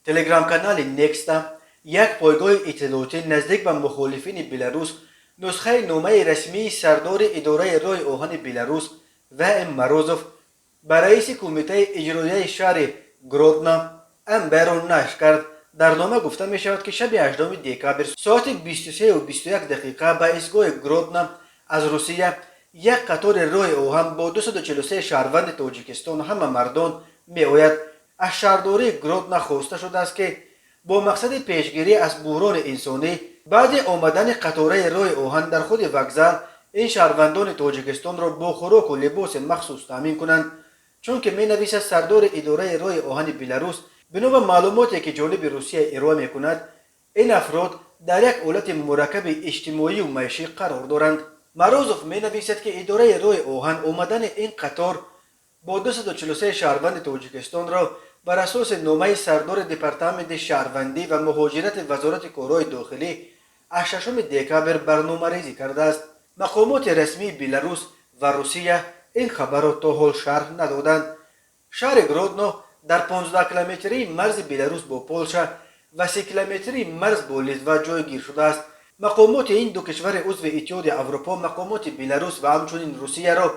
Телеграм-канали Некста, як пойгоҳи иттилоотӣ наздик ба мухолифини Беларус, нусхаи номаи расмии сардори идораи роҳи оҳани Беларус В. М. Морозов ба раиси кумитаи иҷроияи шаҳри Гродно М. Б.-ро нашр кард. Дар нома гуфта мешавад, ки шаби 8 декабр соати 23:21 дақиқа ба истгоҳи Гродно аз Русия як қатори роҳи оҳан бо 243 шаҳрванди Тоҷикистон, ҳама мардон, меояд. Аз шаҳрдории Гродно хоста шудааст, ки бо мақсади пешгирӣ аз буҳрони инсонӣ баъди омадани қатораи роҳи оҳан дар худи вокзал ин шаҳрвандони Тоҷикистонро бо хӯроку либоси махсус таъмин кунанд. Чунки, менависад сардори идораи роҳи оҳани Беларус, бино ба маълумоте, ки ҷониби Русия ироа мекунад, ин афрод дар як ҳолати мураккаби иҷтимоию маишӣ қарор доранд. Морозов менависад, ки идораи роҳи оҳан омадани ин қатор бо 243 шаҳрванди Тоҷикистонро бар асоси номаи сардори департаменти шаҳрвандӣ ва муҳоҷирати Вазорати корҳои дохилӣ аз 6 декабр барномарезӣ кардааст. Мақомоти расмии Беларус ва Русия ин хабарро то ҳол шарҳ надоданд. Шаҳри Гродно дар 15 километрии марзи Беларус бо Полша ва 30 километрии марз бо Литва ҷойгир шудааст. Мақомоти ин ду кишвари узви Иттиҳоди Аврупо мақомоти Беларус ва ҳамчунин Русияро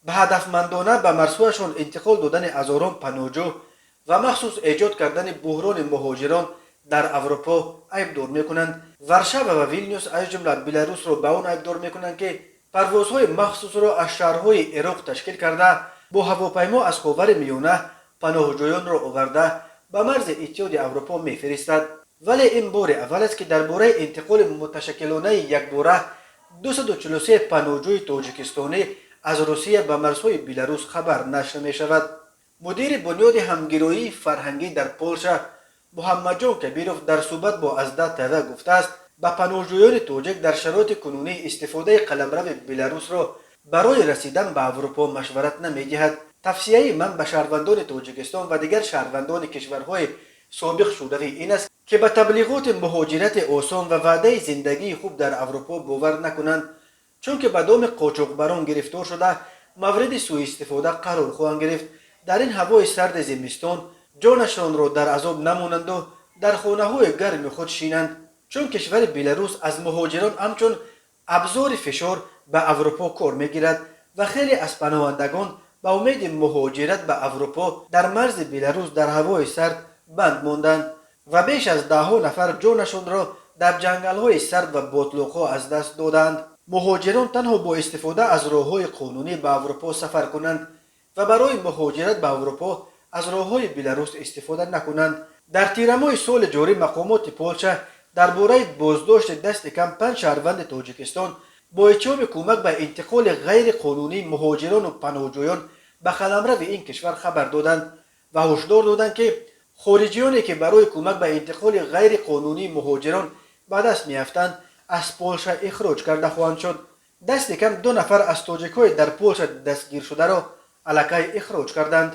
ба ҳадафмандона ба марзҳояшон интиқол додани ҳазорон паноҳҷӯ ва махсус эҷод кардани буҳрони муҳоҷирон дар Аврупо айбдор мекунанд. Варшава ва Вилнюс аз ҷумла Беларусро ба он айбдор мекунанд, ки парвозҳои махсусро аз шаҳрҳои Ироқ ташкил карда, бо ҳавопаймо аз Ховари Миёна паноҳҷӯёнро оварда, ба марзи Иттиҳоди Аврупо мефиристад. Вале ин бори аввал аст, ки дар бораи интиқоли муташаккилонаи якбора 243 паноҳҷӯи тоҷикистонӣ аз Русия ба марзҳои Беларус хабар нашр мешавад. Мудири бунёди ҳамгироии фарҳангӣ дар Полша Муҳаммадҷон Кабиров дар суҳбат бо Азда ТВ гуфтааст, ба паноҳҷӯёни тоҷик дар шароити кунунӣ истифодаи қаламрави Беларусро барои расидан ба Аврупо машварат намедиҳад. Тавсияи ман ба шаҳрвандони Тоҷикистон ва дигар шаҳрвандони кишварҳои собиқ Шӯравӣ ин аст, ки ба таблиғоти муҳоҷирати осон ва ваъдаи зиндагии хуб дар Аврупо бовар накунанд, чунки ба доми қочоқбарон гирифтор шуда, мавриди сӯистифода қарор хоҳанд гирифт. Дар ин ҳавои сарди зимистон ҷонашонро дар азоб намонанду дар хонаҳои гарми худ шинанд, чун кишвари Беларус аз муҳоҷирон ҳамчун абзори фишор ба Аврупо кор мегирад ва хеле аз паноҳандагон ба умеди муҳоҷират ба Аврупо дар марзи Беларус дар ҳавои сард банд монданд ва беш аз даҳҳо нафар ҷонашонро дар ҷангалҳои сард ва ботлоқҳо аз даст доданд. Муҳоҷирон танҳо бо истифода аз роҳҳои қонунӣ ба Аврупо сафар кунанд ва барои муҳоҷират ба Аврупо аз роҳҳои Беларус истифода накунанд. Дар тирамоҳи соли ҷорӣ мақомоти Полша дар бораи боздошти дасти кам панҷ шаҳрванди Тоҷикистон бо иттиҳоми кӯмак ба интиқоли ғайриқонунии муҳоҷирону паноҳҷӯён ба қаламрави ин кишвар хабар доданд ва ҳушдор доданд, ки хориҷиёне, ки барои кӯмак ба интиқоли ғайриқонунии муҳоҷирон ба даст меафтанд, аз Полша ихроҷ карда хоҳанд шуд. Дасти кам ду нафар аз тоҷикҳои дар Полша дастгиршударо аллакай ихроҷ карданд.